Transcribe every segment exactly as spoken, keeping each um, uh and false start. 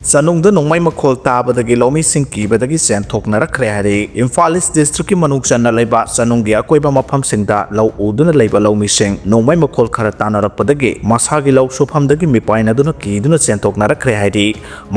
ꯆꯅꯨꯡꯗ ꯅꯣꯡꯃꯩ ꯃꯈꯣꯜ ꯇꯥꯕꯗꯒꯤ ꯂꯧꯃꯤꯁꯤꯡ ꯀꯤꯕꯗꯒꯤ ꯆꯦꯟꯊꯣꯛꯅꯔꯛꯈ꯭ꯔꯦ ꯍꯥꯏꯔꯤ꯫ ꯏꯝꯐꯥꯜ ꯏꯁ ꯗꯤꯁꯇ꯭ꯔꯤꯛꯀꯤ ꯃꯅꯨꯡ ꯆꯟꯅ ꯂꯩꯕ ꯆꯅꯨꯡꯒꯤ ꯑꯀꯣꯏꯕ ꯃꯐꯝꯁꯤꯡꯗ ꯂꯧ ꯎꯗꯨꯅ ꯂꯩꯕ ꯂꯧꯃꯤꯁꯤꯡ ꯅꯣꯡꯃꯩ ꯃꯈꯣꯜ ꯈꯔ ꯇꯥꯅꯔꯛꯄꯗꯒꯤ ꯃꯁꯥꯒꯤ ꯂꯧ ꯁꯨꯐꯝꯗꯒꯤ ꯃꯤꯄꯥꯏꯅꯗꯨꯅ ꯀꯤꯗꯨꯅ ꯆꯦꯟꯊꯣꯛꯅꯔꯛꯈ꯭ꯔꯦ ꯍꯥꯏꯔꯤ꯫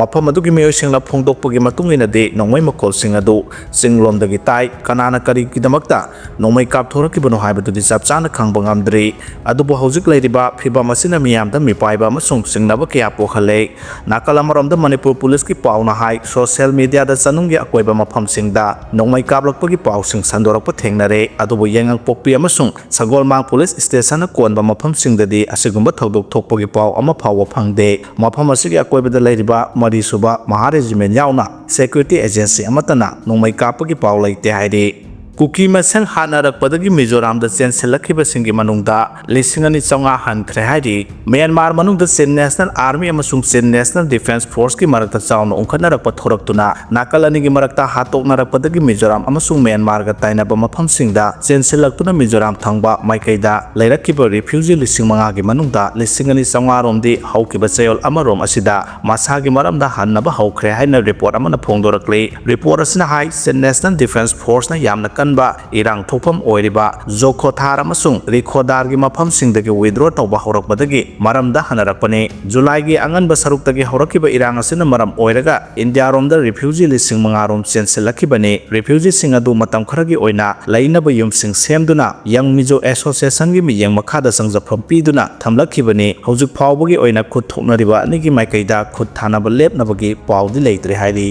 ꯃꯐꯝ ꯑꯗꯨꯒꯤ ꯃꯤꯑꯣꯏꯁꯤꯡꯅ ꯐꯣꯡꯗꯣꯛꯄꯒꯤ ꯃꯇꯨꯡ ꯏꯟꯅꯗꯤ ꯅꯣꯡꯃꯩ ꯃꯈꯣꯜꯁꯤꯡ ꯑꯗꯨ ꯆꯤꯡꯂꯣꯝꯗꯒꯤ ꯇꯥꯏ꯫ ꯀꯅꯥꯅ ꯀꯔꯤꯒꯤꯗꯃꯛꯇ ꯅꯣꯡꯃꯩ ꯀꯥꯞꯊꯣꯔꯛꯈꯤꯕꯅꯣ ꯍꯥꯏꯕꯗꯨꯗꯤ ꯆꯞ ꯆꯥꯅ ꯈꯪꯕ ꯉꯝꯗ꯭ꯔꯤ꯫ ꯑꯗꯨꯕꯨ ꯍꯧꯖꯤꯛ ꯂꯩꯔꯤꯕ ꯐꯤꯕꯝ ꯑꯁꯤꯅ ꯃꯤꯌꯥꯝꯗ ꯃꯤꯄꯥꯏꯕ ꯑꯃꯁꯨꯡ ꯆꯤꯡꯅꯕ ꯀꯌꯥ ꯄꯣꯛꯍꯜꯂꯦ꯫ ꯅꯥꯀꯜ ꯑꯃꯔꯣꯝꯗ ꯃꯅꯤꯄꯨꯔ ꯄꯨꯂꯤꯁꯀꯤ ꯄꯥꯎꯅ ꯍꯥꯏ, ꯁꯣꯁꯤꯌꯦꯜ ꯃꯤꯗꯤꯌꯥꯗ ꯆꯅꯨꯡꯒꯤ ꯑꯀꯣꯏꯕ ꯃꯐꯝꯁꯤꯡꯗ ꯅꯣꯡꯃꯩ ꯀꯥꯞꯂꯛꯄꯒꯤ ꯄꯥꯎꯁꯤꯡ ꯁꯟꯗꯣꯔꯛꯄ ꯊꯦꯡꯅꯔꯦ꯫ ꯑꯗꯨꯕꯨ ꯌꯥꯏꯉꯪꯄꯣꯛꯄꯤ ꯑꯃꯁꯨꯡ ꯁꯒꯣꯜꯃꯥꯡ ꯄꯨꯂꯤꯁ ꯁ꯭ꯇꯦꯁꯟꯅ ꯀꯣꯟꯕ ꯃꯐꯝꯁꯤꯡꯗꯗꯤ ꯑꯁꯤꯒꯨꯝꯕ ꯊꯧꯗꯣꯛ ꯊꯣꯛꯄꯒꯤ ꯄꯥꯎ ꯑꯃ ꯐꯥꯎꯕ ꯐꯪꯗꯦ꯫ ꯃꯐꯝ ꯑꯁꯤꯒꯤ ꯑꯀꯣꯏꯕꯗ ꯂꯩꯔꯤꯕ ꯃꯔꯤꯁꯨꯕ ꯃꯍꯥ ꯔꯦꯖꯤꯃꯦꯟ ꯌꯥꯎꯅ ꯁꯦꯀ꯭ꯌꯨꯔꯤꯇꯤ ꯑꯦꯖꯦꯟꯁꯤ ꯑꯃꯠꯇꯅ ꯅꯣꯡꯃꯩ ꯀꯥꯞꯄꯒꯤ ꯄꯥꯎ ꯂꯩꯇꯦ ꯍꯥꯏꯔꯤ꯫ ꯀꯨꯀꯤ ꯃꯁꯦꯜ ꯍꯥꯠꯅꯔꯛꯄꯗꯒꯤ ꯃꯤꯖꯣꯔꯥꯝꯗ ꯆꯦꯟꯁꯤꯜꯂꯛꯈꯤꯕꯁꯤꯡꯒꯤ ꯃꯅꯨꯡꯗ ꯂꯤꯁꯤꯡ ꯑꯅꯤ ꯆꯥꯝꯃꯉꯥ ꯍꯟꯈ꯭ꯔꯦ ꯍꯥꯏꯔꯤ꯫ ꯃ꯭ꯌꯥꯟꯃꯥꯔ ꯃꯅꯨꯡꯗ ꯆꯤꯟ ꯅꯦꯁꯅꯦꯜ ꯑꯥꯔꯃꯤ ꯑꯃꯁꯨꯡ ꯆꯤꯟ ꯅꯦꯁꯅꯦꯜ ꯗꯤꯐꯦꯟꯁ ꯐꯣꯔꯁꯀꯤ ꯃꯔꯛꯇ ꯆꯥꯎꯅ ꯎꯪꯈꯠꯅꯔꯛꯄ ꯊꯣꯔꯛꯇꯨꯅ ꯅꯥꯀꯜ ꯑꯅꯤꯒꯤ ꯃꯔꯛꯇ ꯍꯥꯠꯇꯣꯛꯅꯔꯛꯄꯗꯒꯤ ꯃꯤꯖꯣꯔꯥꯝ ꯑꯃꯁꯨꯡ ꯃ꯭ꯌꯥꯟꯃꯥꯔꯒ ꯇꯥꯏꯅꯕ ꯃꯐꯝꯁꯤꯡꯗ ꯆꯦꯟꯁꯤꯜꯂꯛꯇꯨꯅ ꯃꯤꯖꯣꯔꯥꯝ ꯊꯪꯕ ꯃꯥꯏꯀꯩꯗ ꯂꯩꯔꯛꯈꯤꯕ ꯔꯤꯐ꯭ꯌꯨꯖꯤ ꯂꯤꯁꯤꯡ ꯃꯉꯥꯒꯤ ꯃꯅꯨꯡꯗ ꯂꯤꯁꯤꯡ ꯑꯅꯤ ꯆꯥꯝꯃꯉꯥ ꯔꯣꯝꯗꯤ ꯍꯧꯈꯤꯕ ꯆꯌꯣꯜ ꯑꯃꯔꯣꯝ ꯑꯁꯤꯗ ꯃꯁꯥꯒꯤ ꯃꯔꯝꯗ ꯍꯟꯅꯕ ꯍꯧꯈ꯭ꯔꯦ ꯍꯥꯏꯅ ꯔꯤꯄꯣꯔꯠ ꯑꯃꯅ ꯐꯣꯡꯗꯣꯔꯛꯂꯤ꯫ ꯔꯤꯄꯣꯔꯠ ꯑꯁꯤꯅ ꯍꯥꯏ, ꯆꯤꯟ ꯅꯦꯁꯅꯦꯜ ꯗꯤꯐꯦꯟꯁ ꯐꯣꯔꯁꯅ ꯌꯥꯝꯅ ꯀꯟꯕ ꯏꯔꯥꯡ ꯊꯣꯛꯐꯝ ꯑꯣꯏꯔꯤꯕ ꯖꯣꯈꯣꯊꯥꯔ ꯑꯃꯁꯨꯡ ꯔꯤꯈꯣꯗꯥꯔꯒꯤ ꯃꯐꯝꯁꯤꯡꯗꯒꯤ ꯋꯤꯗ꯭ꯔꯣ ꯇꯧꯕ ꯍꯧꯔꯛꯄꯗꯒꯤ ꯃꯔꯝꯗ ꯍꯟꯅꯔꯛꯄꯅꯤ꯫ ꯖꯨꯂꯥꯏꯒꯤ ꯑꯉꯟꯕ ꯁꯔꯨꯛꯇꯒꯤ ꯍꯧꯔꯛꯈꯤꯕ ꯏꯔꯥꯡ ꯑꯁꯤꯅ ꯃꯔꯝ ꯑꯣꯏꯔꯒ ꯏꯟꯗꯤꯌꯥꯔꯣꯝꯗ ꯔꯤꯐ꯭ꯌꯨꯖꯤ ꯂꯤꯁꯤꯡ ꯃꯉꯥ ꯔꯣꯝ ꯆꯦꯟꯁꯤꯜꯂꯛꯈꯤꯕꯅꯤ꯫ ꯔꯤꯐ꯭ꯌꯨꯖꯤꯁꯤꯡ ꯑꯗꯨ ꯃꯇꯝ ꯈꯔꯒꯤ ꯑꯣꯏꯅ ꯂꯩꯅꯕ ꯌꯨꯝꯁꯤꯡ ꯁꯦꯝꯗꯨꯅ ꯌꯪ ꯃꯤꯖꯣ ꯑꯦꯁꯣꯁꯤꯌꯦꯁꯟꯒꯤ ꯃꯤꯠꯌꯦꯡ ꯃꯈꯥꯗ ꯆꯪꯖꯐꯝ ꯄꯤꯗꯨꯅ ꯊꯝꯂꯛꯈꯤꯕꯅꯤ꯫ ꯍꯧꯖꯤꯛ ꯐꯥꯎꯕꯒꯤ ꯑꯣꯏꯅ ꯈꯨꯠ ꯊꯣꯛꯅꯔꯤꯕ ꯑꯅꯤꯒꯤ ꯃꯥꯏꯀꯩꯗ ꯈꯨꯠ ꯊꯥꯅꯕ ꯂꯦꯞꯅꯕꯒꯤ ꯄꯥꯎꯗꯤ ꯂꯩꯇ꯭ꯔꯦ ꯍꯥꯏꯔꯤ꯫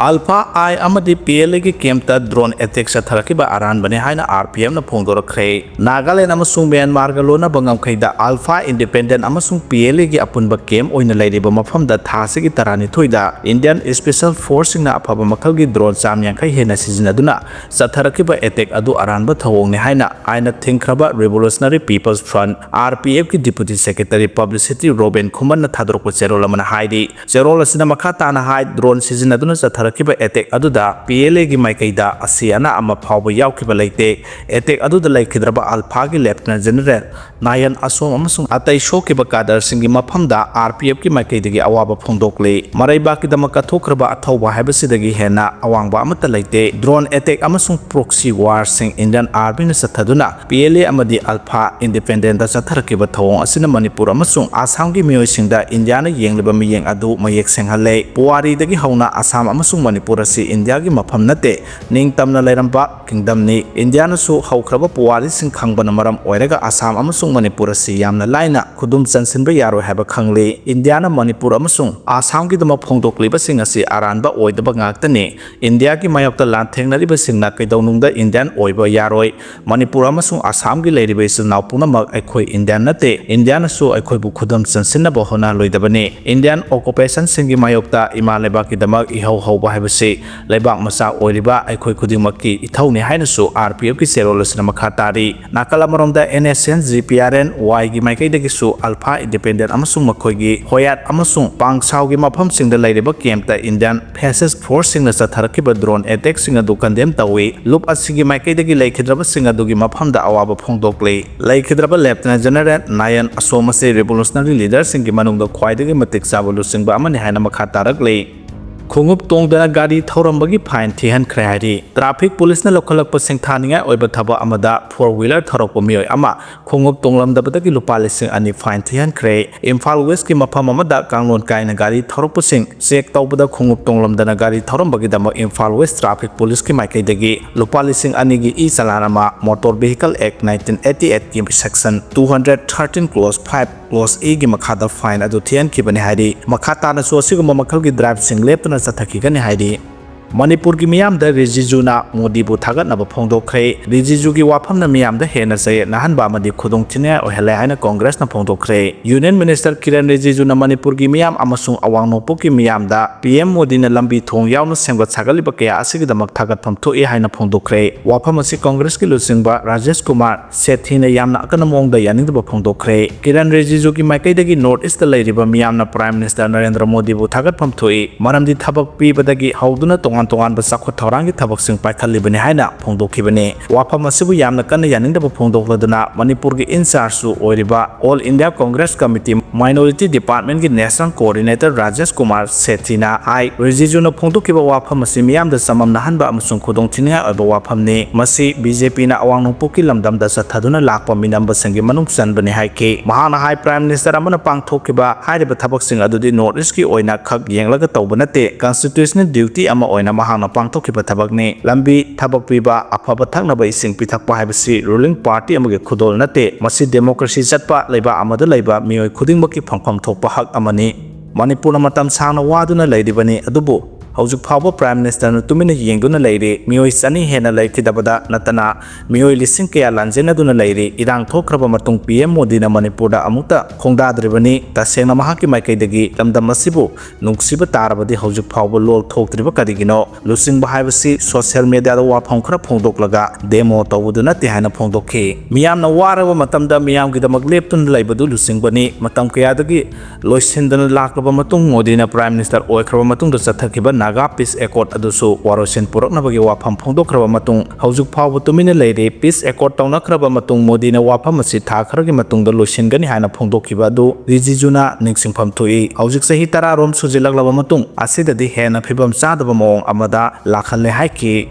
ꯑꯜꯐꯥ ꯑꯥꯏ ꯑꯃꯗꯤ ꯄꯤ ꯑꯦꯜ ꯑꯦꯒꯤ ꯀꯦꯝꯞꯇ ꯗ꯭ꯔꯣꯟ ꯑꯦꯇꯦꯛ ꯆꯠꯊꯔꯛꯈꯤꯕ ꯑꯔꯥꯟꯕꯅꯤ ꯍꯥꯏꯅ ꯑꯥꯔ ꯄꯤ ꯑꯦꯐꯅ ꯐꯣꯡꯗꯣꯔꯛꯈ꯭ꯔꯦ꯫ ꯅꯥꯒꯥꯂꯦꯟ ꯑꯃꯁꯨꯡ ꯃ꯭ꯌꯥꯟꯃꯥꯔꯒ ꯂꯣꯟꯅꯕ ꯉꯝꯈꯩꯗ ꯑꯜꯐꯥ ꯏꯟꯗꯤꯄꯦꯟꯗꯦꯟ ꯑꯃꯁꯨꯡ ꯄꯤ ꯑꯦꯜ ꯑꯦꯒꯤ ꯑꯄꯨꯟꯕ ꯀꯦꯝꯞ ꯑꯣꯏꯅ ꯂꯩꯔꯤꯕ ꯃꯐꯝꯗ ꯊꯥ ꯑꯁꯤꯒꯤ ꯇꯔꯥꯅꯤꯊꯣꯏꯗ ꯏꯟꯗꯤꯌꯟ ꯁ꯭ꯄꯦꯁꯦꯜ ꯐꯣꯔꯁꯁꯤꯡꯅ ꯑꯐꯕ ꯃꯈꯜꯒꯤ ꯗ꯭ꯔꯣꯟ ꯆꯥꯝ ꯌꯥꯡꯈꯩ ꯍꯦꯟꯅ ꯁꯤꯖꯤꯟꯅꯗꯨꯅ ꯆꯠꯊꯔꯛꯈꯤꯕ ꯑꯦꯇꯦꯛ ꯑꯗꯨ ꯑꯔꯥꯟꯕ ꯊꯧꯑꯣꯡꯅꯤ ꯍꯥꯏꯅ ꯑꯥꯏꯟꯅ ꯊꯤꯡꯈ꯭ꯔꯕ revolutionary people's front, R P ꯑꯦꯐꯀꯤ ꯗꯤꯄꯨꯇꯤ ꯁꯦꯀ꯭ꯔꯦꯇꯔꯤ ꯄꯕ꯭ꯂꯤꯁꯤꯇꯤ ꯔꯣꯕꯤꯟ ꯈꯨꯃꯟꯅ ꯊꯥꯗꯣꯔꯛꯄ ꯆꯦꯔꯣꯜ ꯑꯃꯅ ꯍꯥꯏꯔꯤ꯫ ꯆꯦꯔꯣꯜ ꯑꯁꯤꯅ ꯃꯈꯥ ꯇꯥꯅ ꯍꯥꯏ, ꯗ꯭ꯔꯣꯟ ꯁꯤꯖꯤꯟꯅꯗꯨꯅ ꯆꯠꯊꯔꯛ ꯈꯤꯕ ꯑꯦꯇꯦꯛ ꯑꯗꯨꯗ ꯄꯤ ꯑꯦꯜ ꯑꯦꯒꯤ ꯃꯥꯏꯀꯩꯗ ꯑꯁꯤ ꯑꯅꯥ ꯑꯃ ꯐꯥꯎꯕ ꯌꯥꯎꯈꯤꯕ ꯂꯩꯇꯦ꯫ ꯑꯦꯇꯦꯛ ꯑꯗꯨꯗ ꯂꯩꯈꯤꯗ꯭ꯔꯕ ꯑꯜꯐꯥꯒꯤ ꯂꯦꯐꯇꯤꯅꯦꯟ ꯖꯦꯅꯔꯦꯜ ꯅꯥꯌꯟ ꯑꯁꯣꯝ ꯑꯃꯁꯨꯡ ꯑꯇꯩ ꯁꯣꯛꯈꯤꯕ ꯀꯥꯗꯔꯁꯤꯡꯒꯤ ꯃꯐꯝꯗ ꯑꯥꯔ ꯄꯤ ꯑꯦꯐꯀꯤ ꯃꯥꯏꯀꯩꯗꯒꯤ ꯑꯋꯥꯕ ꯐꯣꯡꯗꯣꯛꯂꯤ꯫ ꯃꯔꯩꯕꯥꯛꯀꯤꯗꯃꯛ ꯀꯠꯊꯣꯛꯈ꯭ꯔꯕ ꯑꯊꯧꯕ ꯍꯥꯏꯕꯁꯤꯗꯒꯤ ꯍꯦꯟꯅ ꯑꯋꯥꯡꯕ ꯑꯃꯠꯇ ꯂꯩꯇꯦ꯫ ꯗ꯭ꯔꯣꯟ ꯑꯦꯇꯦꯛ ꯑꯃꯁꯨꯡ ꯄ꯭ꯔꯣꯛꯁꯤ ꯋꯥꯔꯁꯤꯡ ꯏꯟꯗꯤꯌꯟ ꯑꯥꯔꯃꯤꯅ ꯆꯠꯊꯗꯨꯅ ꯄꯤ ꯑꯦꯜ ꯑꯦ ꯑꯃꯗꯤ ꯑꯜꯐꯥ ꯏꯟꯗꯤꯄꯦꯟꯗꯦꯟꯗ ꯆꯠꯊꯔꯛꯈꯤꯕ ꯊꯧꯑꯣꯡ ꯑꯁꯤꯅ ꯃꯅꯤꯄꯨꯔ ꯑꯃꯁꯨꯡ ꯑꯁꯥꯝꯒꯤ ꯃꯤꯑꯣꯏꯁꯤꯡꯗ ꯏꯟꯗꯤꯌꯥꯅ ꯌꯦꯡꯂꯤꯕ ꯃꯤꯠꯌꯦꯡ ꯑꯗꯨ ꯃꯌꯦꯛ ꯁꯦꯡꯍꯜꯂꯦ꯫ ꯄꯨꯋꯥꯔꯤꯗꯒꯤ ꯍꯧꯅ ꯑꯁꯥꯝ ꯑꯃꯁꯨꯡ ꯃꯅꯤꯄꯨꯔ ꯑꯁꯤ ꯏꯟꯗꯤꯌꯥꯒꯤ ꯃꯐꯝ ꯅꯠꯇꯦ, ꯅꯤꯡꯇꯝꯅ ꯂꯩꯔꯝꯕ ꯀꯤꯡꯗꯝꯅꯤ꯫ ꯏꯟꯗꯤꯌꯥꯅꯁꯨ ꯍꯧꯈ꯭ꯔꯕ ꯄꯨꯋꯥꯔꯤꯁꯤꯡ ꯈꯪꯕꯅ ꯃꯔꯝ ꯑꯣꯏꯔꯒ ꯑꯁꯥꯝ ꯑꯃꯁꯨꯡ ꯃꯅꯤꯄꯨꯔ ꯑꯁꯤ ꯌꯥꯝꯅ ꯂꯥꯏꯅ ꯈꯨꯗꯨꯝ ꯆꯟꯁꯤꯟꯕ ꯌꯥꯔꯣꯏ ꯍꯥꯏꯕ ꯈꯪꯂꯤ꯫ ꯏꯟꯗꯤꯌꯥꯅ ꯃꯅꯤꯄꯨꯔ ꯑꯃꯁꯨꯡ ꯑꯁꯥꯝꯒꯤꯗꯃꯛ ꯐꯣꯡꯗꯣꯛꯂꯤꯕꯁꯤꯡ ꯑꯁꯤ ꯑꯔꯥꯟꯕ ꯑꯣꯏꯗꯕ ꯉꯥꯛꯇꯅꯤ꯫ ꯏꯟꯗꯤꯌꯥꯒꯤ ꯃꯥꯌꯣꯛꯇ ꯂꯥꯟꯊꯦꯡꯅꯔꯤꯕꯁꯤꯡꯅ ꯀꯩꯗꯧꯅꯨꯡꯗ ꯏꯟꯗꯤꯌꯥꯟ ꯑꯣꯏꯕ ꯌꯥꯔꯣꯏ꯫ ꯃꯅꯤꯄꯨꯔ ꯑꯃꯁꯨꯡ ꯑꯁꯥꯝꯒꯤ ꯂꯩꯔꯤꯕ ꯏꯆꯤꯜ ꯏꯅꯥꯎ ꯄꯨꯝꯅꯃꯛ ꯑꯩꯈꯣꯏ ꯏꯟꯗꯤꯌꯥꯟ ꯅꯠꯇꯦ꯫ ꯏꯟꯗꯤꯌꯥꯅꯁꯨ ꯑꯩꯈꯣꯏꯕꯨ ꯈꯨꯗꯨꯝ ꯆꯟꯁꯤꯟꯅꯕ ꯍꯣꯠꯅꯍꯜꯂꯣꯏꯗꯕꯅꯤ꯫ ꯏꯟꯗꯤꯌꯥꯟ ꯑꯣꯀꯨꯄꯦꯁꯟꯁꯤꯡꯒꯤ ꯃꯥꯌꯣꯛꯇ ꯏꯃꯥ ꯂꯩꯕꯥꯛꯀꯤꯗꯃꯛ ꯏꯍꯧ ꯍꯧꯕ ꯍꯥꯏꯕꯁꯤ ꯂꯩꯕꯥꯛ ꯃꯆꯥ ꯑꯣꯏꯔꯤꯕ ꯑꯩꯈꯣꯏ ꯈꯨꯗꯤꯡꯃꯛꯀꯤ ꯏꯊꯧꯅꯤ ꯍꯥꯏꯅꯁꯨ ꯑꯥꯔ ꯄꯤ ꯑꯦꯐꯀꯤ ꯆꯦꯔꯣꯜ ꯑꯁꯤꯅ ꯃꯈꯥ ꯇꯥꯔꯤ꯫ ꯅꯥꯀꯜ ꯑꯃꯔꯣꯝꯗ N S N G P R N ꯋꯥꯏꯒꯤ ꯃꯥꯏꯀꯩꯗꯒꯤꯁꯨ ꯑꯜꯐꯥ ꯏꯟꯗꯤꯄꯦꯟꯗꯦꯟ ꯑꯃꯁꯨꯡ ꯃꯈꯣꯏꯒꯤ ꯍꯣꯌꯥꯠ ꯑꯃꯁꯨꯡ ꯄꯥꯡꯁꯥꯎꯒꯤ ꯃꯐꯝꯁꯤꯡꯗ ꯂꯩꯔꯤꯕ ꯀꯦꯝꯞꯇ ꯏꯟꯗꯤꯌꯥꯟ ꯐꯦꯁꯤꯁ ꯐꯣꯔꯁꯁꯤꯡꯅ ꯆꯠꯊꯔꯛꯈꯤꯕ ꯗ꯭ꯔꯣꯟ ꯑꯦꯇꯦꯛꯁꯤꯡ ꯑꯗꯨ ꯀꯟꯗꯦꯝ ꯇꯧꯏ꯫ ꯂꯨꯞ ꯑꯁꯤꯒꯤ ꯃꯥꯏꯀꯩꯗꯒꯤ ꯂꯩꯈꯤꯗ꯭ꯔꯕꯁꯤꯡ ꯑꯗꯨꯒꯤ ꯃꯐꯝꯗ ꯑꯋꯥꯕ ꯐꯣꯡꯗꯣꯛꯂꯤ꯫ ꯂꯩꯈꯤꯗ꯭ꯔꯕ ꯂꯦꯐꯇꯤꯅꯦꯟ ꯖꯦꯅꯔꯦꯜ ꯅꯥꯌꯟ ꯑꯁꯣꯝ ꯑꯁꯤ ꯔꯤꯚꯣꯂꯨꯁꯅꯔꯤ ꯂꯤꯗꯔꯁꯤꯡꯒꯤ ꯃꯅꯨꯡꯗ ꯈ꯭ꯋꯥꯏꯗꯒꯤ ꯃꯇꯤꯛ ꯆꯥꯕ ꯂꯨꯆꯤꯡꯕ ꯑꯃꯅꯤ ꯍꯥꯏꯅ ꯃꯈꯥ ꯇꯥꯔꯛꯂꯤ꯫ ꯈꯣꯡꯎꯞ ꯇꯣꯡꯗꯅ ꯒꯥꯔꯤ ꯊꯧꯔꯝꯕꯒꯤ ꯐꯥꯏꯟ ꯊꯤꯍꯟꯈ꯭ꯔꯦ ꯍꯥꯏꯔꯤ꯫ ꯇ꯭ꯔꯥꯐꯤꯛ ꯄꯨꯂꯤꯁꯅ ꯂꯧꯈꯠꯂꯛꯄ ꯁꯤꯡꯊꯥꯅꯤꯡꯉꯥꯏ ꯑꯣꯏꯕ ꯊꯕꯛ ꯑꯃꯗ ꯐꯣꯔ ꯋꯤꯂꯔ ꯊꯧꯔꯛꯄ ꯃꯤꯑꯣꯏ ꯑꯃ ꯈꯣꯡꯎꯞ ꯇꯣꯡꯂꯝꯗꯕꯗꯒꯤ ꯂꯨꯄꯥ ꯂꯤꯁꯤꯡ ꯑꯅꯤ ꯐꯥꯏꯟ ꯊꯤꯍꯟꯈ꯭ꯔꯦ꯫ ꯏꯝꯐꯥꯜ ꯋꯦꯁꯀꯤ ꯃꯐꯝ ꯑꯃꯗ ꯀꯥꯡꯂꯣꯟ ꯀꯥꯏꯅ ꯒꯥꯔꯤ ꯊꯧꯔꯛꯄꯁꯤꯡ ꯆꯦꯛ ꯇꯧꯕꯗ ꯈꯣꯡꯎꯞ ꯇꯣꯡꯂꯝꯗꯅ ꯒꯥꯔꯤ ꯊꯧꯔꯝꯕꯒꯤꯗꯃꯛ ꯏꯝꯐꯥꯜ ꯋꯦꯁ ꯇ꯭ꯔꯥꯐꯤꯛ ꯄꯨꯂꯤꯁꯀꯤ ꯃꯥꯏꯀꯩꯗꯒꯤ ꯂꯨꯄꯥ ꯂꯤꯁꯤꯡ ꯑꯅꯤꯒꯤ ꯏ ꯆꯂꯥꯟ ꯑꯃ Motor Vehicle Act nineteen eighty eight ꯀꯤ section two hundred thirteen clause five clause A ꯒꯤ ꯃꯈꯥꯗ ꯐꯥꯏꯟ ꯑꯗꯨ ꯊꯤꯍꯟꯈꯤꯕꯅꯤ ꯍꯥꯏꯔꯤ꯫ ꯃꯈꯥ ꯇꯥꯅꯁꯨ ꯑꯁꯤꯒꯨꯝꯕ ꯃꯈꯜꯒꯤ ꯗ꯭ꯔꯥꯏꯚꯁꯤꯡ ꯂꯦꯞꯇꯅ ꯆꯠꯊꯈꯤꯒꯅꯤ ꯍꯥꯏꯔꯤ꯫ ꯃꯅꯤꯄꯨꯔꯒꯤ ꯃꯤꯌꯥꯝꯗ ꯔꯤꯖꯤꯖꯨꯅ ꯃꯣꯗꯤꯕꯨ ꯊꯥꯒꯠꯅꯕ ꯐꯣꯡꯗꯣꯛꯈ꯭ꯔꯦ꯫ ꯔꯤꯖꯤꯖꯨꯒꯤ ꯋꯥꯐꯝꯅ ꯃꯤꯌꯥꯝꯗ ꯍꯦꯟꯅ ꯆꯌꯦꯠꯅꯍꯟꯕ ꯑꯃꯗꯤ ꯈꯨꯗꯣꯡꯊꯤꯅꯤꯡꯉꯥꯏ ꯑꯣꯏꯍꯜꯂꯦ ꯍꯥꯏꯅ ꯀꯣꯡꯒ꯭ꯔꯦꯁꯅ ꯐꯣꯡꯗꯣꯛꯈ꯭ꯔꯦ꯫ Union Minister ꯀꯤꯔꯟ ꯔꯤꯖꯤꯖꯨꯅ ꯃꯅꯤꯄꯨꯔꯒꯤ ꯃꯤꯌꯥꯝ ꯑꯃꯁꯨꯡ ꯑꯋꯥꯡ ꯅꯣꯡꯄꯣꯛꯀꯤ ꯃꯤꯌꯥꯝꯗ ꯄꯤ ꯑꯦꯝ ꯃꯣꯗꯤꯅ ꯂꯝꯕꯤ ꯊꯣꯡ ꯌꯥꯎꯅ ꯁꯦꯝꯒꯠ ꯁꯥꯒꯠꯂꯤꯕ ꯀꯌꯥ ꯑꯁꯤꯒꯤꯗꯃꯛ ꯊꯥꯒꯠꯐꯝ ꯊꯣꯛꯏ ꯍꯥꯏꯅ ꯐꯣꯡꯗꯣꯛꯈ꯭ꯔꯦ꯫ ꯋꯥꯐꯝ ꯑꯁꯤ ꯀꯣꯡꯒ꯭ꯔꯦꯁꯀꯤ ꯂꯨꯆꯤꯡꯕ ꯔꯥꯖꯦꯁ ꯀꯨꯃꯥꯔ ꯁꯦꯊꯤꯅ ꯌꯥꯝꯅ ꯑꯀꯟꯕ ꯃꯑꯣꯡꯗ ꯌꯥꯅꯤꯡꯗꯕ ꯐꯣꯡꯗꯣꯛꯈ꯭ꯔꯦ꯫ ꯀꯤꯔꯟ ꯔꯤꯖꯤꯖꯨꯒꯤ ꯃꯥꯏꯀꯩꯗꯒꯤ North East ꯂꯩꯔꯤꯕ ꯃꯤꯌꯥꯝꯅ Prime Minister ꯅꯔꯦꯟꯗ꯭ꯔ ꯃꯣꯗꯤꯕꯨ ꯊꯥꯒꯠꯐꯝ ꯊꯣꯛꯏ, ꯃꯔꯝꯗꯤ ꯊꯕꯛ ꯄꯤꯕꯗꯒꯤ ꯍꯧꯗꯨꯅ ꯇꯣꯉꯥꯟ ꯇꯣꯉꯥꯟꯕ ꯆꯥꯎꯈꯠ ꯊꯧꯔꯥꯡꯒꯤ ꯊꯕꯛꯁꯤꯡ ꯄꯥꯏꯈꯠꯂꯤꯕꯅꯤ ꯍꯥꯏꯅ ꯐꯣꯡꯗꯣꯛꯈꯤꯕꯅꯤ꯫ ꯋꯥꯐꯝ ꯑꯁꯤꯕꯨ ꯌꯥꯝꯅ ꯀꯟꯅ ꯌꯥꯅꯤꯡꯗꯕ ꯐꯣꯡꯗꯣꯛꯂꯗꯨꯅ ꯃꯅꯤꯄꯨꯔꯒꯤ in charge ꯁꯨ ꯑꯣꯏꯔꯤꯕ All India Congress Committee Minority Department ꯀꯤ National Coordinator ꯔꯥꯖꯦꯁ ꯀꯨꯃꯥꯔ ꯁꯦꯊꯤꯅ ꯍꯥꯏ, ꯔꯤꯖꯤꯖꯨꯅ ꯐꯣꯡꯗꯣꯛꯈꯤꯕ ꯋꯥꯐꯝ ꯑꯁꯤ ꯃꯤꯌꯥꯝꯗ ꯆꯃꯝꯅꯍꯟꯕ ꯑꯃꯁꯨꯡ ꯈꯨꯗꯣꯡꯊꯤꯅꯤꯡꯉꯥꯏ ꯑꯣꯏꯕ ꯋꯥꯐꯝꯅꯤ꯫ ꯃꯁꯤ ꯕꯤ ꯖꯦ ꯄꯤꯅ ꯑꯋꯥꯡ ꯅꯣꯡꯄꯣꯛꯀꯤ ꯂꯝꯗꯝꯗ ꯆꯠꯊꯗꯨꯅ ꯂꯥꯛꯄ ꯃꯤꯅꯝꯕꯁꯤꯡꯒꯤ ꯃꯅꯨꯡ ꯆꯟꯕꯅꯤ ꯍꯥꯏꯈꯤ꯫ ꯃꯍꯥꯛꯅ ꯍꯥꯏ, Prime Minister ꯑꯃꯅ ꯄꯥꯡꯊꯣꯛꯈꯤꯕ ꯍꯥꯏꯔꯤꯕ ꯊꯕꯛꯁꯤꯡ ꯑꯗꯨꯗꯤ North East ꯀꯤ ꯑꯣꯏꯅ ꯈꯛ ꯌꯦꯡꯂꯒ ꯇꯧꯕ ꯅꯠꯇꯦ, constitutional duty ꯑꯃ ꯑꯣꯏꯅ ꯃꯍꯥꯛꯅ ꯄꯥꯡꯊꯣꯛꯈꯤꯕ ꯊꯕꯛꯅꯤ꯫ ꯂꯝꯕꯤ, ꯊꯕꯛ ꯄꯤꯕ, ꯑꯐꯕ ꯊꯛꯅꯕ ꯏꯁꯤꯡ ꯄꯤꯊꯛꯄ ꯍꯥꯏꯕꯁꯤ ruling party ꯑꯃꯒꯤ ꯈꯨꯗꯣꯜ ꯅꯠꯇꯦ, ꯃꯁꯤ democracy ꯆꯠꯄ ꯂꯩꯕꯥꯛ ꯑꯃꯗ ꯂꯩꯕ ꯃꯤꯑꯣꯏ ꯈꯨꯗꯤꯡꯃꯛꯀꯤ ꯐꯪꯐꯝ ꯊꯣꯛꯄ ꯍꯛ ꯑꯃꯅꯤ꯫ ꯃꯅꯤꯄꯨꯔꯅ ꯃꯇꯝ ꯁꯥꯡꯅ ꯋꯥꯗꯨꯅ ꯂꯩꯔꯤꯕꯅꯤ, ꯑꯗꯨꯕꯨ ꯍꯧꯖꯤꯛ ꯐꯥꯎꯕ Prime Minister ꯅ ꯇꯨꯃꯤꯟꯅ ꯌꯦꯡꯗꯨꯅ ꯂꯩꯔꯤ꯫ ꯃꯤꯑꯣꯏ ꯆꯅꯤ ꯍꯦꯟꯅ ꯂꯩꯈꯤꯗꯕꯗ ꯅꯠꯇꯅ ꯃꯤꯑꯣꯏ ꯂꯤꯁꯤꯡ ꯀꯌꯥ ꯂꯥꯟꯖꯦꯟꯅꯗꯨꯅ ꯂꯩꯔꯤ꯫ ꯏꯔꯥꯡ ꯊꯣꯛꯈ꯭ꯔꯕ ꯃꯇꯨꯡ ꯄꯤ ꯑꯦꯝ ꯃꯣꯗꯤꯅ ꯃꯅꯤꯄꯨꯔꯗ ꯑꯃꯨꯛꯇ ꯈꯣꯡꯗꯥꯗ꯭ꯔꯤꯕꯅꯤ꯫ ꯇꯁꯦꯡꯅ ꯃꯍꯥꯛꯀꯤ ꯃꯥꯏꯀꯩꯗꯒꯤ ꯂꯝꯗꯝ ꯑꯁꯤꯕꯨ ꯅꯨꯡꯁꯤꯕ ꯇꯥꯔꯕꯗꯤ ꯍꯧꯖꯤꯛ ꯐꯥꯎꯕ ꯂꯣꯜ ꯊꯣꯛꯇ꯭ꯔꯤꯕ ꯀꯔꯤꯒꯤꯅꯣ? ꯂꯨꯆꯤꯡꯕ ꯍꯥꯏꯕꯁꯤ social media ꯗ ꯋꯥꯐꯝ ꯈꯔ ꯐꯣꯡꯗꯣꯛꯂꯒ demo ꯇꯧꯕꯗꯨ ꯅꯠꯇꯦ ꯍꯥꯏꯅ ꯐꯣꯡꯗꯣꯛꯈꯤ꯫ ꯃꯤꯌꯥꯝꯅ ꯋꯥꯔꯕ ꯃꯇꯝꯗ ꯃꯤꯌꯥꯝꯒꯤꯗꯃꯛ ꯂꯦꯞꯇꯨꯅ ꯂꯩꯕꯗꯨ ꯂꯨꯆꯤꯡꯕꯅꯤ꯫ ꯃꯇꯝ ꯀꯌꯥꯗꯒꯤ ꯂꯣꯏꯁꯤꯟꯗꯅ ꯂꯥꯛꯂꯕ ꯃꯇꯨꯡ, ꯃꯣꯗꯤꯅ Prime Minister ꯑꯣꯏꯈ꯭ꯔꯕ ꯃꯇꯨꯡꯗ ꯆꯠꯊꯈꯤꯕ ꯅꯥꯒꯥ peace accord ꯑꯗꯨꯁꯨ ꯋꯥꯔꯣꯏꯁꯤꯟ ꯄꯨꯔꯛꯅꯕꯒꯤ ꯋꯥꯐꯝ ꯐꯣꯡꯗꯣꯛꯈ꯭ꯔꯕ ꯃꯇꯨꯡ, ꯍꯧꯖꯤꯛ ꯐꯥꯎꯕ ꯇꯨꯃꯤꯟꯅ ꯂꯩꯔꯤ꯫ Peace accord ꯇꯧꯅꯈ꯭ꯔꯕ ꯃꯇꯨꯡ, ꯃꯣꯗꯤꯅ ꯋꯥꯐꯝ ꯑꯁꯤ ꯊꯥ ꯈꯔꯒꯤ ꯃꯇꯨꯡꯗ ꯂꯣꯏꯁꯤꯟꯒꯅꯤ ꯍꯥꯏꯅ ꯐꯣꯡꯗꯣꯛꯈꯤꯕ ꯑꯗꯨ ꯔꯤꯖꯤꯖꯨꯅ ꯅꯤꯡꯁꯤꯡꯐꯝ ꯊꯣꯛꯏ꯫ ꯍꯧꯖꯤꯛ ꯆꯍꯤ ꯇꯔꯥ ꯔꯣꯝ ꯁꯨꯖꯤꯜꯂꯛꯂꯕ ꯃꯇꯨꯡ ꯑꯁꯤꯗꯗꯤ ꯍꯦꯟꯅ ꯐꯤꯕꯝ ꯆꯥꯗꯕ ꯃꯑꯣꯡ ꯑꯃꯗ ꯂꯥꯛꯍꯜꯂꯦ ꯍꯥꯏꯈꯤ꯫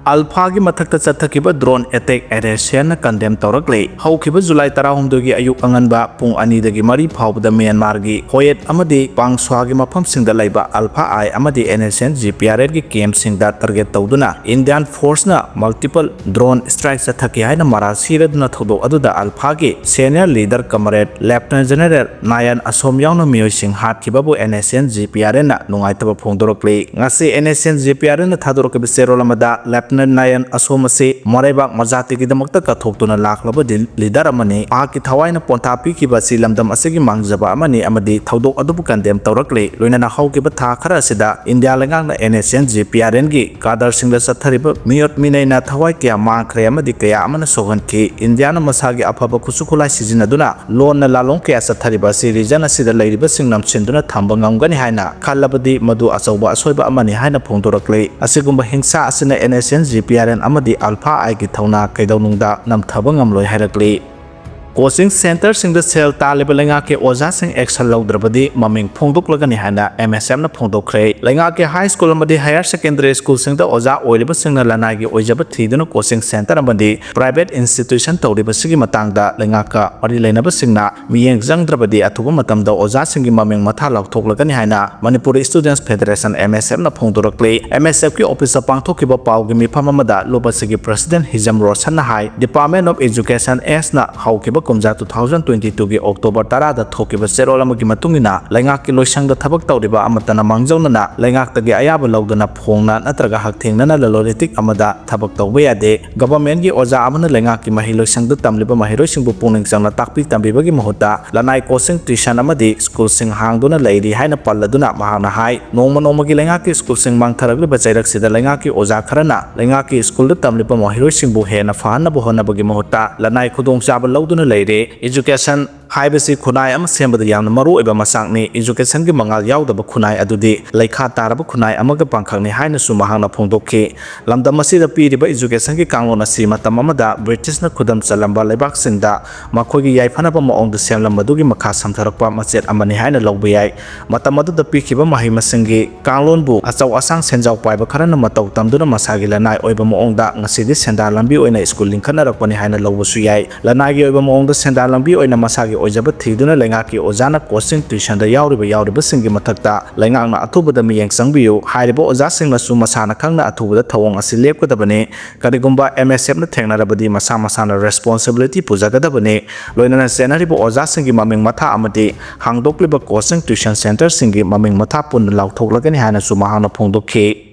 ꯑꯜꯐꯥꯒꯤ ꯃꯊꯛꯇ ꯆꯠꯊꯈꯤꯕ drone attack NSCNꯅ condemn ꯇꯧꯔꯛꯂꯤ꯫ ꯍꯧꯈꯤꯕ ꯖꯨꯂꯥꯏ ꯇꯔꯥꯍꯨꯝꯗꯣꯏꯒꯤ ꯑꯌꯨꯛ ꯑꯉꯟꯕ ꯄꯨꯡ ꯑꯅꯤꯗꯒꯤ ꯃꯔꯤ ꯐꯥꯎꯕꯗ ꯃ꯭ꯌꯥꯟꯃꯥꯔꯒꯤ ꯍꯣꯌꯦꯠ ꯑꯃꯗꯤ ꯄꯥꯡꯁ꯭ꯋꯥꯒꯤ ꯃꯐꯝꯁꯤꯡꯗ ꯂꯩꯕ ꯑꯜꯐꯥ ꯑꯥꯏ ꯑꯃꯗꯤ NSCN GPRNꯒꯤ campꯁꯤꯡꯗ target ꯇꯧꯗꯨꯅ Indian forceꯅ multiple drone strike ꯆꯠꯊꯈꯤ ꯍꯥꯏꯅ ꯃꯔꯥꯜ ꯁꯤꯔꯗꯨꯅ ꯊꯧꯗꯣꯛ ꯑꯗꯨꯗ ꯑꯜꯐꯥꯒꯤ senior leader comrade Lieutenant General ꯅꯥꯌꯟ ꯑꯁꯣꯝ ꯌꯥꯎꯅ ꯃꯤꯑꯣꯏꯁꯤꯡ ꯍꯥꯠꯈꯤꯕꯕꯨ NSCN GPRNꯅ ꯅꯨꯡꯉꯥꯏꯇꯕ ꯐꯣꯡꯗꯣꯔꯛꯂꯤ꯫ ꯉꯁꯤ NSCN GPRNꯅ ꯊꯥꯗꯣꯔꯛꯈꯤꯕ ꯆꯦꯔꯣꯜ ꯑꯃꯗ Lieutenant ꯅꯥꯌꯟ ꯑꯁꯣꯝ ꯑꯁꯤ ꯃꯔꯩꯕꯥꯛ ꯃꯖꯥꯇꯤꯒꯤꯗꯃꯛꯇ ꯀꯠꯊꯣꯛꯇꯨꯅ ꯂꯥꯛꯂꯕ leader ꯑꯃꯅꯤ꯫ ꯃꯍꯥꯛꯀꯤ ꯊꯋꯥꯏꯅ ꯄꯣꯟꯊꯥ ꯄꯤꯈꯤꯕ ꯑꯁꯤ ꯂꯝꯗꯝ ꯑꯁꯤꯒꯤ ꯃꯥꯡꯖꯕ ꯑꯃꯅꯤ ꯑꯃꯗꯤ ꯊꯧꯗꯣꯛ ꯑꯗꯨꯕꯨ condemn ꯇꯧꯔꯛꯂꯤ꯫ ꯂꯣꯏꯅꯅ ꯍꯧꯈꯤꯕ ꯊꯥ ꯈꯔ ꯑꯁꯤꯗ ꯏꯟꯗꯤꯌꯥ ꯂꯩꯉꯥꯛꯅ NSCN GPRNꯒꯤ cadreꯁꯤꯡꯗ ꯆꯠꯊꯔꯤꯕ ꯃꯤꯑꯣꯠ ꯃꯤꯅꯩꯅ ꯊꯋꯥꯏ ꯀꯌꯥ ꯃꯥꯡꯈ꯭ꯔꯦ ꯑꯃꯗꯤ ꯀꯌꯥ ꯑꯃꯅ ꯁꯣꯛꯍꯟꯈꯤ꯫ ꯏꯟꯗꯤꯌꯥꯅ ꯃꯁꯥꯒꯤ ꯑꯐꯕ ꯈꯨꯠꯁꯨ ꯈꯨꯠꯂꯥꯏ ꯁꯤꯖꯤꯟꯅꯗꯨꯅ ꯂꯣꯟꯅ ꯂꯥꯂꯣꯡ ꯀꯌꯥ ꯆꯠꯊꯔꯤꯕ ꯑꯁꯤ region ꯑꯁꯤꯗ ꯂꯩꯔꯤꯕꯁꯤꯡ ꯅꯝꯁꯤꯟꯗꯨꯅ ꯊꯝꯕ ꯉꯝꯒꯅꯤ ꯍꯥꯏꯅ ꯈꯜꯂꯕꯗꯤ ꯃꯗꯨ ꯑꯆꯧꯕ ꯑꯁꯣꯏꯕ ꯑꯃꯅꯤ ꯍꯥꯏꯅ ꯐꯣꯡꯗꯣꯔꯛꯂꯤ꯫ ꯑꯁꯤꯒꯨꯝꯕ ꯍꯤꯡꯁꯥ ꯑꯁꯤꯅ NSCN GPRN ꯑꯃꯗꯤ ꯑꯜꯐꯥ ꯑꯥꯏꯒꯤ ꯊꯧꯅꯥ ꯀꯩꯗꯧꯅꯨꯡꯗ ꯅꯝꯊꯕ ꯉꯝꯂꯣꯏ ꯍꯥꯏꯔꯛꯂꯤ꯫ Coaching centreꯁꯤꯡꯗ ꯁꯦꯜ ꯇꯥꯜꯂꯤꯕ ꯂꯩꯉꯥꯛꯀꯤ ꯑꯣꯖꯥꯁꯤꯡ action ꯂꯧꯗ꯭ꯔꯕꯗꯤ ꯃꯃꯤꯡ ꯐꯣꯡꯗꯣꯛꯂꯒꯅꯤ ꯍꯥꯏꯅ MSFꯅ ꯐꯣꯡꯗꯣꯛꯈ꯭ꯔꯦ꯫ ꯂꯩꯉꯥꯛꯀꯤ high school ꯑꯃꯗꯤ higher secondary schoolꯁꯤꯡꯗ ꯑꯣꯖꯥ ꯑꯣꯏꯔꯤꯕꯁꯤꯡꯅ ꯂꯅꯥꯏꯒꯤ ꯑꯣꯏꯖꯕ ꯊꯤꯗꯨꯅ coaching centre ꯑꯃꯗꯤ private institution ꯇꯧꯔꯤꯕꯁꯤꯒꯤ ꯃꯇꯥꯡꯗ ꯂꯩꯉꯥꯛꯀ ꯃꯔꯤ ꯂꯩꯅꯕꯁꯤꯡꯅ ꯃꯤꯠꯌꯦꯡ ꯆꯪꯗ꯭ꯔꯕꯗꯤ ꯑꯊꯨꯕ ꯃꯇꯝꯗ ꯑꯣꯖꯥꯁꯤꯡꯒꯤ ꯃꯃꯤꯡ ꯃꯊꯥ ꯂꯥꯎꯊꯣꯛꯂꯒꯅꯤ ꯍꯥꯏꯅ Manipur Students Federation, MSFꯅ ꯐꯣꯡꯗꯣꯔꯛꯂꯤ꯫ MSFꯀꯤ officeꯇ ꯄꯥꯡꯊꯣꯛꯈꯤꯕ ꯄꯥꯎꯒꯤ ꯃꯤꯐꯝ ꯑꯃꯗ ꯂꯨꯞ ꯑꯁꯤꯒꯤ president Hijam ꯔꯣꯁꯟꯅ high, Department of Education Sꯅ ꯍꯧꯈꯤꯕ ꯀꯨꯝꯖꯥ two thousand twenty twoꯒꯤ October ꯇꯔꯥꯗ ꯊꯣꯛꯈꯤꯕ ꯆꯦꯔꯣꯜ ꯑꯃꯒꯤ ꯃꯇꯨꯡ ꯏꯟꯅ ꯂꯩꯉꯥꯛꯀꯤ ꯂꯣꯏꯁꯪꯗ ꯊꯕꯛ ꯇꯧꯔꯤꯕ ꯑꯃꯠꯇꯅ ꯃꯥꯡꯖꯧꯅꯅ ꯂꯩꯉꯥꯛꯇꯒꯤ ꯑꯌꯥꯕ ꯂꯧꯗꯅ ꯐꯣꯡꯅ ꯅꯠꯇ꯭ꯔꯒ ꯍꯛꯊꯦꯡꯅꯅ ꯂꯂꯣꯟ ꯏꯇꯤꯛ ꯑꯃꯗ ꯊꯕꯛ ꯇꯧꯕ ꯌꯥꯗꯦ꯫ Governmentꯀꯤ ꯑꯣꯖꯥ ꯑꯃꯅ ꯂꯩꯉꯥꯛꯀꯤ ꯃꯍꯩ ꯂꯣꯏꯁꯪꯗ ꯇꯝꯂꯤꯕ ꯃꯍꯩꯔꯣꯏꯁꯤꯡꯕꯨ ꯄꯨꯛꯅꯤꯡ ꯆꯪꯅ ꯇꯥꯛꯄꯤ ꯇꯝꯕꯤꯕꯒꯤ ꯃꯍꯨꯠꯇ ꯂꯅꯥꯏ coaching tuition ꯑꯃꯗꯤ schoolꯁꯤꯡ ꯍꯥꯡꯗꯨꯅ ꯂꯩꯔꯤ ꯍꯥꯏꯅ ꯄꯜꯂꯗꯨꯅ ꯃꯍꯥꯛꯅ ꯍꯥꯏ, ꯅꯣꯡꯃ ꯅꯣꯡꯃꯒꯤ ꯂꯩꯉꯥꯛꯀꯤ schoolꯁꯤꯡ ꯃꯥꯡꯊꯔꯛꯂꯤꯕ ꯆꯩꯔꯛꯁꯤꯗ ꯂꯩꯉꯥꯛꯀꯤ ꯑꯣꯖꯥ ꯈꯔꯅ ꯂꯩꯉꯥꯛꯀꯤ schoolꯗ ꯇꯝꯂꯤꯕ ꯃꯍꯩꯔꯣꯏꯁꯤꯡꯕꯨ ꯍꯦꯟꯅ ꯐꯍꯟꯅꯕ ꯍꯣꯠꯅꯕꯒꯤ ꯃꯍꯨꯠꯇ ꯂꯅꯥꯏ ꯈꯨꯗꯣꯡꯆꯥꯕ ꯂꯧꯗꯨꯅ ꯂꯩꯔꯦ꯫ Education ꯍꯥꯏꯕꯁꯤ ꯈꯨꯟꯅꯥꯏ ꯑꯃ ꯁꯦꯝꯕꯗ ꯌꯥꯝꯅ ꯃꯔꯨ ꯑꯣꯏꯕ ꯃꯆꯥꯛꯅꯤ꯫ Educationꯒꯤ ꯃꯉꯥꯜ ꯌꯥꯎꯗꯕ ꯈꯨꯟꯅꯥꯏ ꯑꯗꯨꯗꯤ ꯂꯩꯈꯥ ꯇꯥꯔꯕ ꯈꯨꯟꯅꯥꯏ ꯑꯃꯒ ꯄꯥꯡꯈꯛꯅꯤ ꯍꯥꯏꯅꯁꯨ ꯃꯍꯥꯛꯅ ꯐꯣꯡꯗꯣꯛꯈꯤ꯫ ꯂꯝꯗꯝ ꯑꯁꯤꯗ ꯄꯤꯔꯤꯕ educationꯒꯤ ꯀꯥꯡꯂꯣꯟ ꯑꯁꯤ ꯃꯇꯝ ꯑꯃꯗ Britishꯅ ꯈꯨꯗꯝ ꯆꯜꯂꯝꯕ ꯂꯩꯕꯥꯛꯁꯤꯡꯗ ꯃꯈꯣꯏꯒꯤ ꯌꯥꯏꯐꯅꯕ ꯃꯑꯣꯡꯗ ꯁꯦꯝꯂꯝꯕꯗꯨꯒꯤ ꯃꯈꯥ ꯁꯝꯊꯔꯛꯄ ꯃꯆꯦꯠ ꯑꯃꯅꯤ ꯍꯥꯏꯅ ꯂꯧꯕ ꯌꯥꯏ꯫ ꯃꯇꯝ ꯑꯗꯨꯗ ꯄꯤꯈꯤꯕ ꯃꯍꯩ ꯃꯁꯤꯡꯒꯤ ꯀꯥꯡꯂꯣꯟꯕꯨ ꯑꯆꯧ ꯑꯁꯥꯡ ꯁꯦꯟꯖꯥꯎ ꯄꯥꯏꯕ ꯈꯔꯅ ꯃꯇꯧ ꯇꯝꯗꯨꯅ ꯃꯁꯥꯒꯤ ꯂꯅꯥꯏ ꯑꯣꯏꯕ ꯃꯑꯣꯡꯗ ꯉꯁꯤꯗꯤ ꯁꯦꯟꯗꯥꯟ ꯂꯝꯕꯤ ꯑꯣꯏꯅ ꯁ꯭ꯀꯨꯜ ꯂꯤꯡꯈꯠꯅꯔꯛꯄꯅꯤ ꯍꯥꯏꯅ ꯂꯧꯕꯁꯨ ꯌꯥꯏ꯫ ꯂꯅꯥꯏꯒꯤ ꯑꯣꯏꯕ ꯃꯑꯣꯡꯗ ꯁꯦꯟꯗꯥꯟ ꯂꯝꯕꯤ ꯑꯣꯏꯅ ꯃꯁꯥꯒꯤ ꯑꯣꯏꯖꯕ ꯊꯤꯗꯨꯅ ꯂꯩꯉꯥꯛꯀꯤ ꯑꯣꯖꯥꯅ coaching tuitionꯗ ꯌꯥꯎꯔꯤꯕ ꯌꯥꯎꯔꯤꯕꯁꯤꯡꯒꯤ ꯃꯊꯛꯇ ꯂꯩꯉꯥꯛꯅ ꯑꯊꯨꯕꯗ ꯃꯤꯠꯌꯦꯡ ꯆꯪꯕꯤꯌꯨ꯫ ꯍꯥꯏꯔꯤꯕ ꯑꯣꯖꯥꯁꯤꯡꯅꯁꯨ ꯃꯁꯥꯅ ꯈꯪꯅ ꯑꯊꯨꯕꯗ ꯊꯧꯑꯣꯡ ꯑꯁꯤ ꯂꯦꯞꯀꯗꯕꯅꯤ꯫ ꯀꯔꯤꯒꯨꯝꯕ MSFꯅ ꯊꯦꯡꯅꯔꯕꯗꯤ ꯃꯁꯥ ꯃꯁꯥꯅ responsibility ꯄꯨꯖꯒꯗꯕꯅꯤ꯫ ꯂꯣꯏꯅꯅ ꯆꯦꯟꯅꯔꯤꯕ ꯑꯣꯖꯥꯁꯤꯡꯒꯤ ꯃꯃꯤꯡ ꯃꯊꯥ ꯑꯃꯗꯤ ꯍꯥꯡꯗꯣꯛꯂꯤꯕ coaching tuition centreꯁꯤꯡꯒꯤ ꯃꯃꯤꯡ ꯃꯊꯥ ꯄꯨꯟꯅ ꯂꯥꯎꯊꯣꯛꯂꯒꯅꯤ ꯍꯥꯏꯅꯁꯨ ꯃꯍꯥꯛꯅ ꯐꯣꯡꯗꯣꯛꯈꯤ꯫